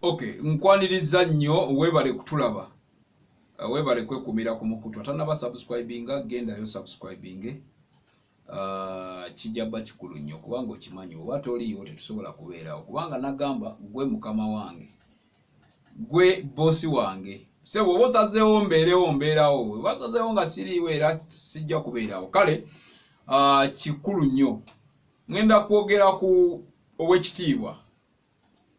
Okay, nkwaniriza nnyo, weebale kutulaba, weebale kwekumira ku mukutu. Atanaba subscribinga, gendayo subscribing. Kijja bba kikulu nnyo kubanga okimanyi oba toliiwo tetusobola kubeerawo, kubanga nagamba gwe mukama wange, gwe bosi wange. Sebo oba osazeewo mbeerewo, mbeerawo, oba osazeewo nga siriiwo era sijja kubeerawo. Kale kikulu nnyo, ŋŋenda kwogera ku owekitiibwa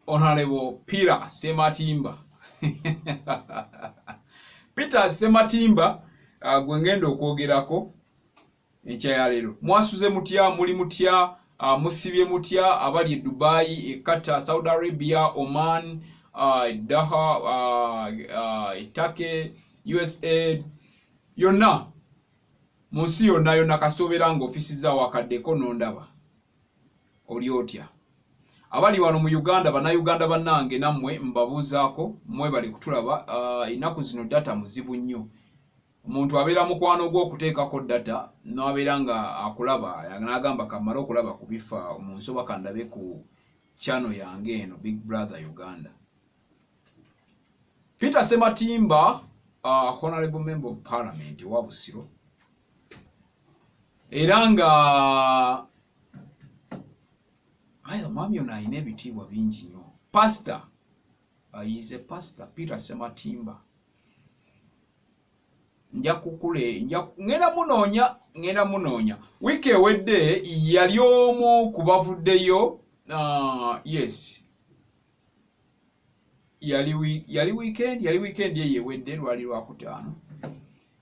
Honorable Peter Sematimba. Peter Sematimba gwe ngenda okwogerako enkya ya leero. Mwasuze mutya? Muli mutya? Musibye mutya abali e Dubai, e Qatar, Saudi Arabia, Oman, Doha, Turkey, USA, yonna mu nsi yonna yonna, kasita obeera nga ofisizaawo akaddeko n'ondaba, oli otya? Abali wano mu Uganda, Bannayuganda bannange, nammwe mbabuuzaako, mwebale kutulaba. Ennaku zino data muzibu nnyo. Omuntu abeera mukwano gwo okuteekako data n'abeera nga akulaba n'agamba kammale okulaba ku bifa mu nsi oba kandabe ku channel yange eno Big Brother Uganda. Peter Sematimba, honorable member of parliament owa Busiro, era nga aye omwami ono alina ebitiibwa bingi nnyo. Pastor, is a pastor. Peter Sematimba nja kukule nja ngenda munoonya, ngenda munoonya. Wiiki ewedde yali omu ku bavuddeyo, yes, yali weekend, yali weekend eyo ewedde, lwali lwakutaano,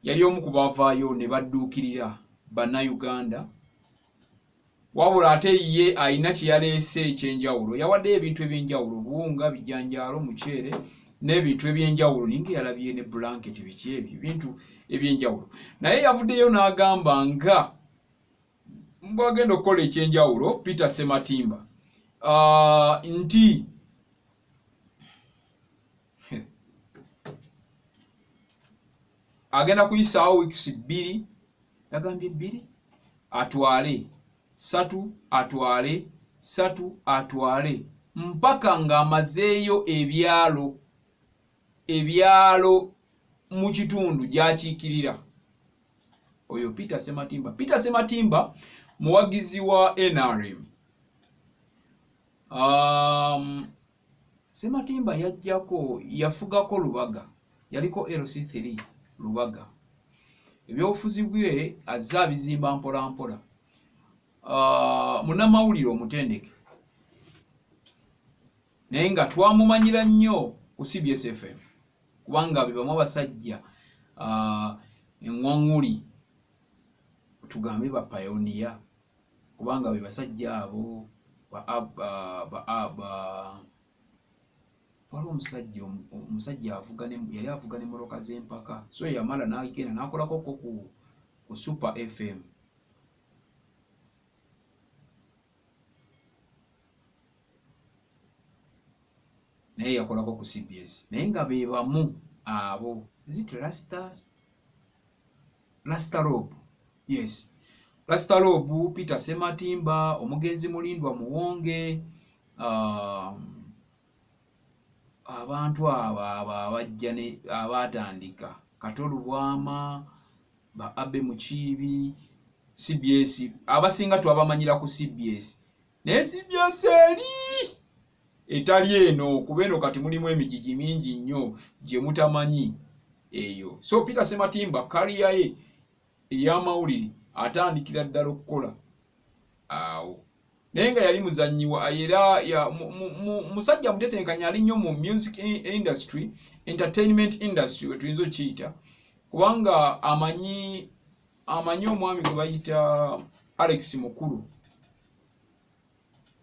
yali omu ku bavaayo ne badduukirira Bannayuganda. Wabula ate ye alina kye yaleese ekyenjawulo, yawaddeyo ebintu ebyenjawulo, buwunga, bijanjaalo, muceere n'ebintu ebyenjawulo, naye nga yalabye ne bulanketi, biki ebyo ebintu ebyenjawulo. Naye yavuddeyo n'agamba nga bwagenda okukola ekyenjawulo Peter Sematimba, nti agenda kuyisaawo weeks 2, yagambye 2 atwale 3, atwale 3, atwale mpaka ng'amazeeyo ebyalo mu kitundu gy'akiikirira. Oyo Peter Sematimba. Peter Sematimba muwagizi wa NRM. Sematimba yajjako, yafugako Lubaga, yaliko LC3 Lubaga. Ebyobufuzi bwe azze abizimba mpola mpola. Munnamawulire omutendeke, naye nga twamumanyira nnyo ku CBS FM, kubanga be bamu abasajja eŋŋwaŋŋuli, tugambe bapayoniya, kubanga be basajja abo ba waliwo omusajja avuga yali avuga n'emmotoka z'empaka, so yamala n'agenda n'akolako ko ku Super FM. Naye yakolako ku CBS, naye nga be bamu abo. Is it Rastas? Rastarob, yes, Rastarob, Peter Sematimba, omugenzi Mulindwa Muwonge, abantu abo abo abajja ne abaatandika, Kato Lubwama, ba Abe Mukiibi, CBS, abasinga twabamanyira ku CBS. Naye CBS eri etali eno, kuba eno kati mulimu emigigi mingi nnyo gye mutamanyi eyo. So Peter Sematimba kariya ye ey'amawulire atandikira ddala okukola awo, naye nga yali muzannyi era musajja mutetenkanya, ali nnyo mu music industry, entertainment industry we tuyinza okiyita, kubanga amanyi omwami gwe bayita Alex Mukulu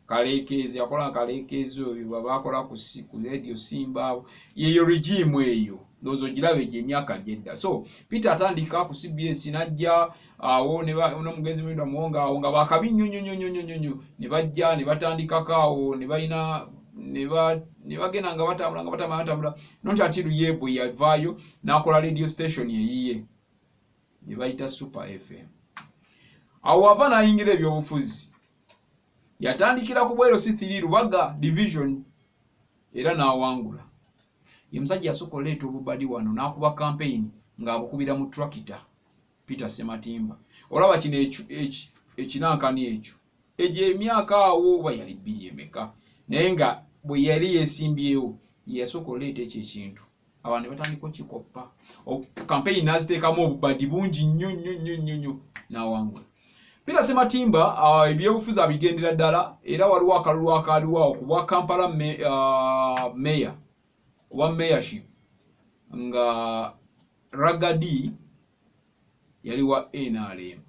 Kalekeezi, akola Kalekeezi oyo bwaba akola ku Radio Simba abo, yeyo regime eyo, ndowooza ogiraba egyo emyaka gyedda. So Peter atandika ku CBS, n'ajja awo n'omugenzi Mulindwa Muwonge awo nga bakabi nnyo nnyo nnyo nnyo nnyo nnyo, ne bajja ne batandikako awo, ne balina ne bagenda nga batambula nga batambula batambula, not until ye bwe yavaayo n'akola radio station eyiye gye bayita Super FM. Awo ava n'ayingira ebyobufuzi, yatandikira ku bwero C3 Lubaga division. Era n'awangula. Ye musajja yasooka oleeta obubadi wano n'akuba kampeyini ng'abukubira mu tractor. Peter Sematimba. Olaba kino ekinankani ekyo. Egyo emyaka awo oba yali bbiri emeka. Naye nga bwe yali yeesimbyewo ye yasooka oleeta ekyo ekintu. Abantu ne batandika okikoppa. Kampeyini n'aziteekamu obubadi bungi nnyo nnyo nnyo nnyo nnyo n'awangula. Peter Sematimba ebyobufuzi abigendera ddala era waliwo akalulu akaaliwo awo ku bwa Kampala meya ku bwa mayorship nga Ragadi yali wa NRM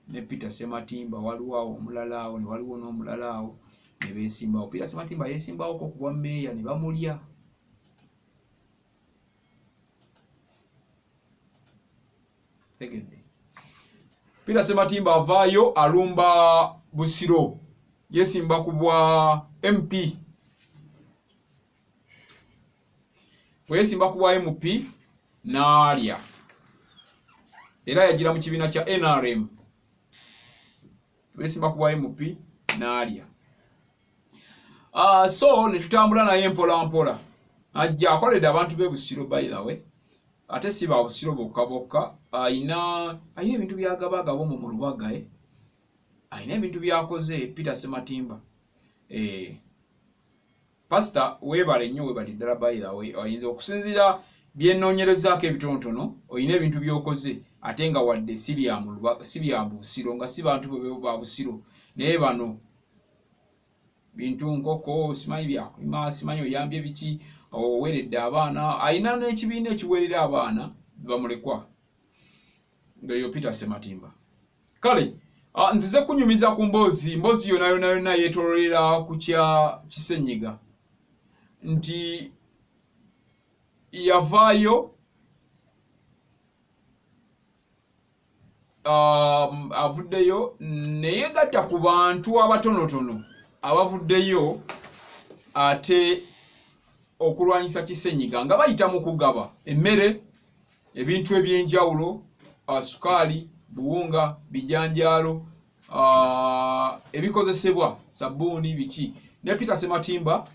ne Peter Sematimba waliwo awo omulala awo ne waliwo n'omulala awo ne beesimbawo. Peter Sematimba yeesimbawoko ku bwa meeya ne bamulya. Tegedde. Peter Sematimba avaayo alumba Busiro, yeesimba ku bwa MP. Bwe yeesimba ku bwa MP n'alya, era yagira mu kibiina kya NRM. Bwe yeesimba ku bwa MP n'alya. So ne tutambula naye mpola mpola, ajja akoledde abantu b'e Busiro by the way, ate si ba Busiro bokka bokka, ayina ebintu by'agabagaba omwo mu Lubaga, Ayina ebintu by'akoze Peter Sematimba. Pastor weebale nnyo, weebale ddala by the way, oyinza okusinziira bye nnoonyerezaako ebitonotono, olina ebintu by'okoze ate nga wadde si bya mu Luba-, si bya Busiro, nga si bantu ba Busiro, naye bano bintu nkoko, simanyi byakulima, simanyi oyambye biki, oweredde abaana, alina n'ekibiina ekiweerera abaana bamulekwa, ng'eyo Peter Sematimba. Kale nzize kunyumiza ku mboozi yonna yonna yonna yeetoololera ku kya Kisenyiga nti yavaayo avuddeyo neyegatta ku bantu abatonotono abavuddeyo ate okulwanyisa Kisenyiga nga bayita mu kugaba emmere, ebintu eby'enjawulo, sukaali, buwunga, bijanjaalo, ebikozesebwa, sabbuuni, biki. Ne Peter Sematimba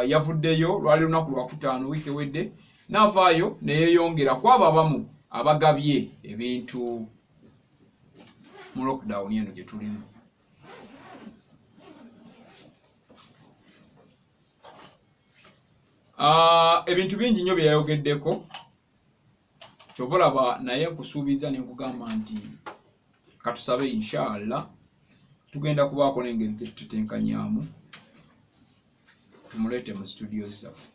yavuddeyo lwali lunaku lwakutaano wiiki ewedde n'avaayo ne yeeyongera ku abo abamu abagabye ebintu mu lockdown eno gye tulimu. Ebintu bingi nnyo bye yayogeddeko, kyova olaba naye nkusuubiza ne nkugamba nti katusabe inshallah tugenda kubaako n'engeri gye tutetenkanyaamu tumuleete mu studios zaffe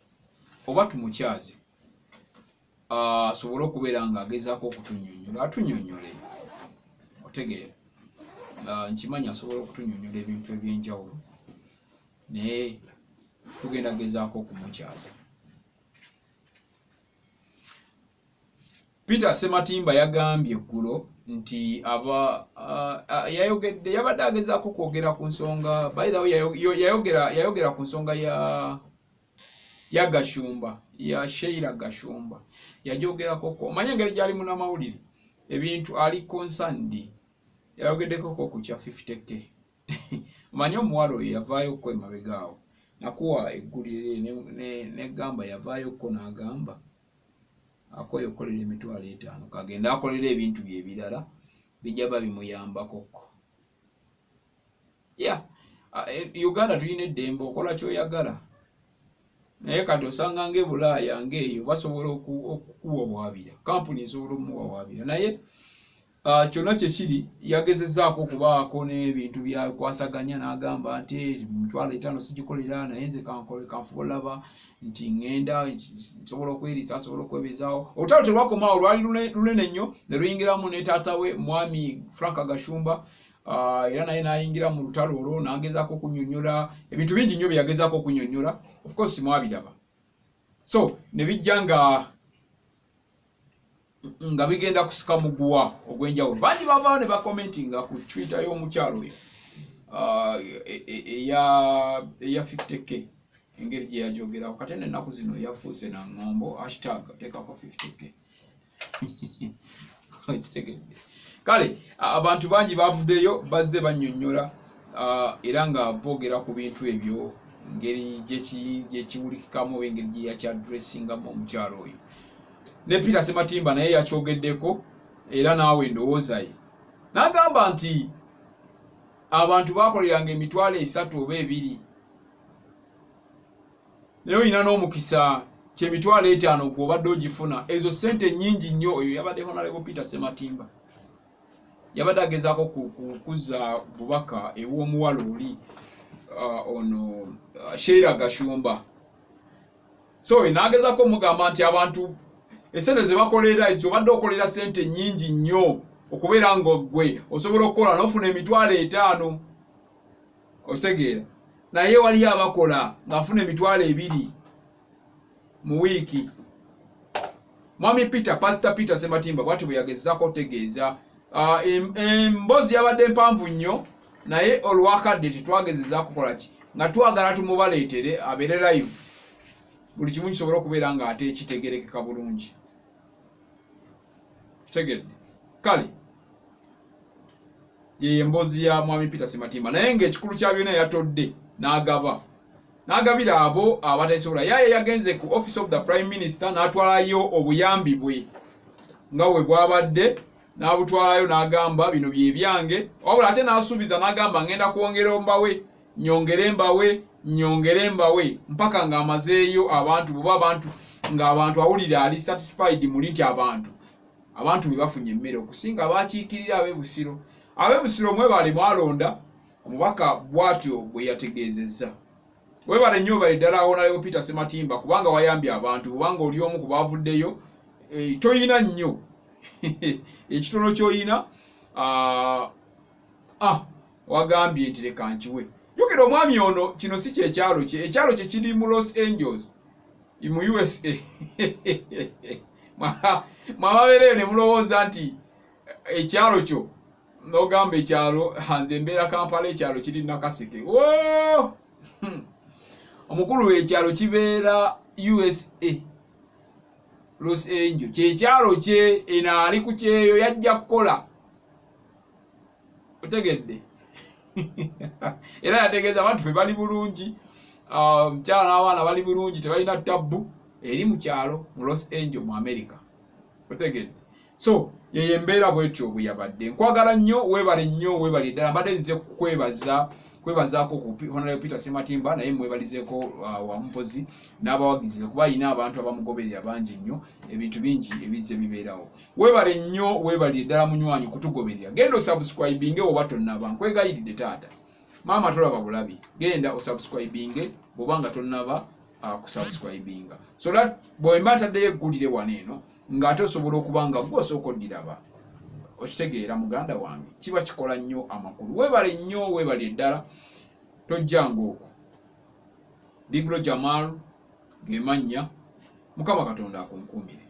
oba tumukyaze asobole okubeera ng'agezaako okutunnyonnyola, atunnyonnyole, otegeera. Nkimanyi asobola okutunnyonnyola ebintu eby'enjawulo, naye tugenda gezaako okumukyaza. Peter Sematimba yagambye eggulo nti yayogedde, yabadde agezaako kwogera ku nsonga, by the way, yayogera ku nsonga ya Gashumba, ya Sheila Gashumba, yajogerako ko, omanye engeri gy'ali munnamawulire, ebintu ali concerned, yayogeddeko ko ku kya 50K. Omanye omuwala oyo yavaayo ko emabega awo, nakuwa eggulire negamba yavaayo ko n'agamba akoye okukolera emitwalo etaano, kagende akolera ebintu bye ebirala bijja ba bimuyambako ko. Uganda tulina eddembe okola ky'oyagala, naye kati osanga ng'e Bulaaya ng'eyo basobola okukuwawaabira, kampuni esobola okumuwawaabira, naye kyonna kye kiri yagezezzaako okubaako n'ebintu byakwasaganya n'agamba nti emitwalo etaano sigikolera, naye nze kankole, kanfuba olaba nti ŋŋenda nsobola okweriisa, nsobola okwebezaawo. Olutalo terwakomaawo, lwali lunene nnyo ne luyingiramu ne taata we mwami Frank Gashumba, era naye n'ayingira mu lutalo olwo n'agezaako okunnyonnyola ebintu bingi nnyo bye yagezaako okunnyonnyola, of course mwabiraba. So ne bijja nga bigenda kusika muguwa ogw'enjawulo. Bangi bavaayo ne bakomentinga ku Twitter y'omukyalo oyo, eya 50K, engeri gye yajogerako. Kati eno ennaku zino yafuuse na ŋŋombo, hashtag teekako 50K. Okitegedde? Kale abantu bangi bavuddeyo bazze bannyonnyola, era nga boogera ku bintu ebyo Ngeri gyekiwulikikamu oba engeri gye yakyaddressingamu omukyalo oyo. Ne Peter Sematimba naye yakyogeddeko era naawe endowooza ye n'agamba nti abantu baakoleranga 30,000 oba 2, naye olina n'omukisa kye 50,000 gw'obadde ogifuna, ezo ssente nnyingi nnyo. Oyo yabadde Honorable Peter Sematimba, yabadde agezaako kuzza bubaka ew'omuwala oli ono Sheila Gashumba. So n'agezaako omugamba nti abantu esente ze bakolera ezo, obadde okolera sente nnyingi nnyo okubeera nga ggwe osobola okukola n'ofuna 50,000, okitegeera? Naye waliyo abakola ng'afuna 20,000 mu wiiki. Mwami Peter, Pastor Peter Sematimba, bwati bwe yagezaako otegeeza. Emboozi yabadde mpanvu nnyo, naye olwakadde tetwagezezaako kukola ki nga twagala tumubaleetere abeere live, buli kimu kisobole okubeera ng'ate kitegerekeka bulungi. Kitegedde? Kale yeyo emboozi ya mwami Peter Sematimba, naye ng'ekikulu kya byonna yatodde n'agaba, n'agabira abo abatasobola. Yaye yagenze ku Office of the Prime Minister n'atwalayo obuyambi bwe nga bwe bwabadde, n'abutwalayo n'agamba, "Bino bye byange." Wabula ate n'asuubiza n'agamba, "Ngenda kwongera mbawe, nyongere mbawe, nyongere mbawe," mpaka ng'amazeeyo abantu bweba abantu ng'abantu awulira ali satisfied muli nti abantu bwe bafunye emmere okusinga bakiikirira ab'e Busiro. Ab'e Busiro mwebale, mwalonda omubaka. Bw'atyo bwe yategeezezza. Webale nnyo, webale ddala, Honorable Peter Sematimba, kubanga wayambye abantu, kubanga oli omu ku baavuddeyo. Toyina nnyo, ekitono ky'oyina wagambye nti leka nkiwe. Jjukira omwami ono, kino si kyekyalo kye, ekyalo kye kiri mu Los Angeles mu USA. Mwababeereyo ne mulowooza nti ekyalo kyo, n'ogamba ekyalo, nze mbeera Kampala, ekyalo kiri Nakaseke. Omukulu ekyalo kibeera USA, Los Angeles kyekyalo kye. Eno ali ku kyeyo, yajja kukola, otegedde? Era yategeeza abantu be bali bulungi, omukyala n'abaana bali bulungi, tebalina tabbu eri mu kyalo mu Los Angeles mu America, otegedde? So yeyo embeera bwetyo bwe yabadde. Nkwagala nnyo, weebale nnyo, weebale ddala. Mbadde nze kwebaza, kwebazaako ku Honorable Peter Sematimba, naye mwebalizeeko wampozi n'abawagizi be, kuba alina abantu abamugoberera bangi nnyo. Ebintu bingi ebizze bibeerawo. Weebale nnyo, weebalire ddala munywanyi kutugoberera. Genda osubscribinge oba tonnaba, nkwegayiridde. Taata, maama, tolaba bulabi, genda osubscribinge bw'oba nga tonnaba kusubscribinga, so that bwemba ntaddeyo eggulire wano eno ng'ate osobola okuba nga gwe osooka oddiraba, okitegeera muganda wange? Kiba kikola nnyo amakulu. Weebale nnyo, weebale ddala, tojjanga okwo. Bigro Jamal gemannya. Mukama Katonda akunkuumire.